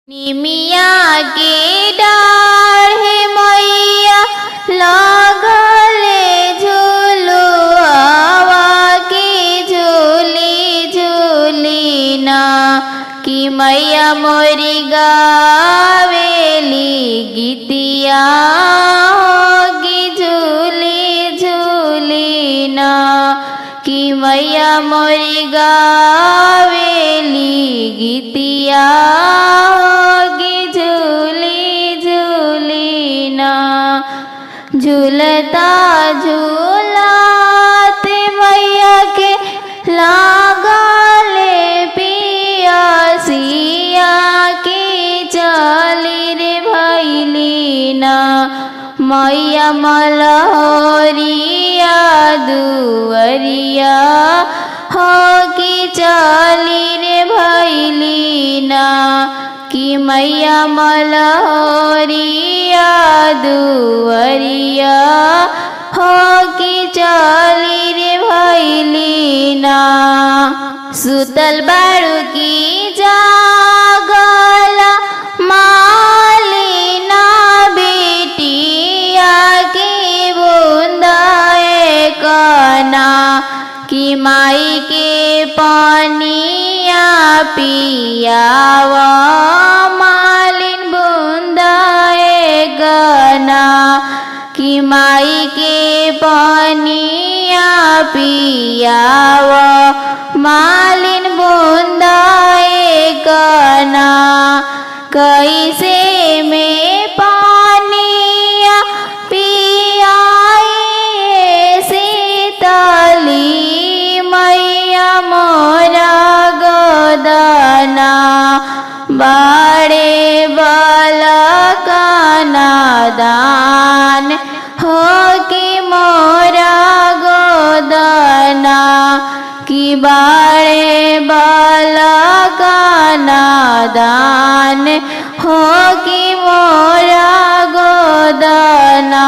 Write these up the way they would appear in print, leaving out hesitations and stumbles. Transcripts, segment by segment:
निमिया के डाढ़ मैया लागले झूलुआवा के झूली झूली ना कि मैया मोरी गावेली गीतिया होगी झूली झूली ना कि मैया मोरी गावेली गीतिया होगी झूली झूली ना। झूलता झूलाते मैया के लागले पियासिया के चली रे भैली ना मैया मलहरिया दुअरिया हो कि चली रे भैली ना कि मैया मलहरिया दुअरिया हो कि चली रे भैली ना। सुतल बाड़ू की जागला मालिना बेटिया के बूंदाए कना कि माई के पानिया पियावा मालिन बूंदाए गना कि माई के पानिया पियावा मालिन बूंदाए गना। कैसे में पानिया पियाए सीतली मैया मोरा गोदना बड़े बालकना दान हो कि मोरा गोदना कि बाड़े बालकना दान हो कि मोरा गोदना।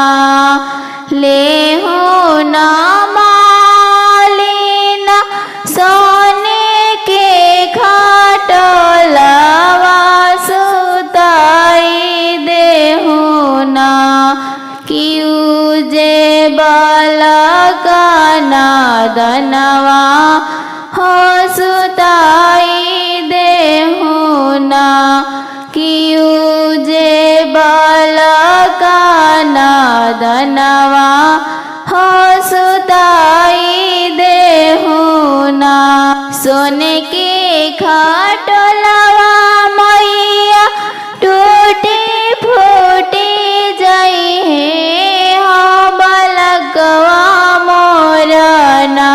ले हो ना मालिना सोने के खाटलवा सुताई देहु ना कि उजे बालकना दनवा हो सुताई देहु ना कि उजे बालकना दनवा हो सुताई देहु ना। सोने के खाटलवा मैया टूटे फूटे जाई है हो बलकवा मोरना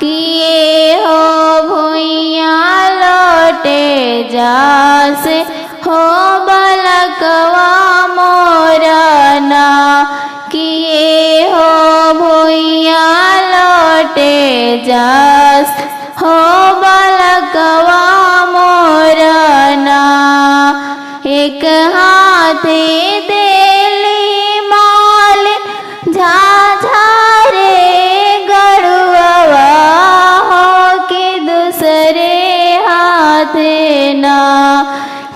किए हो भुइया लौटे जास हो बलकवा मोरना किए हो भुइया लौटे जास हो बलकवा मोरना। एक हाथे देली माल झाझारे गड़ुआ हो के दूसरे हाथे ना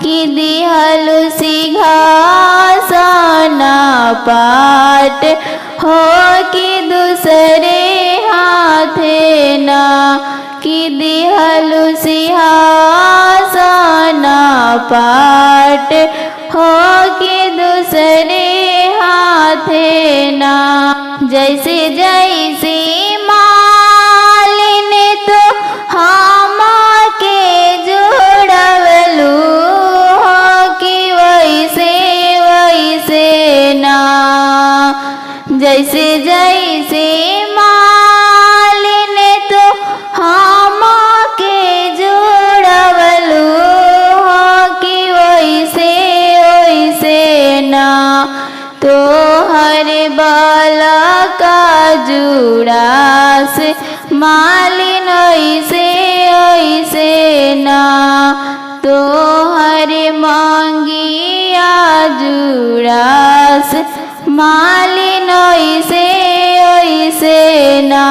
कि दिहलु सिंहासना पाट हो कि दूसरे हाथे ना कि दिहलु सिंहासना पाट हो कि दूसरे हाथे ना। जैसे जैसे मालिन तो हम के जोड़वलू हो कि वैसे वैसे ना जैसे जैसे मालिन तो हम के जोड़वलू हो कि वैसे वैसे ना तो हर बाला का जुड़ास मालिन ऐसे ऐसे ना तो हर मांगिया जुड़ास मालिन ऐसे ऐसे ना।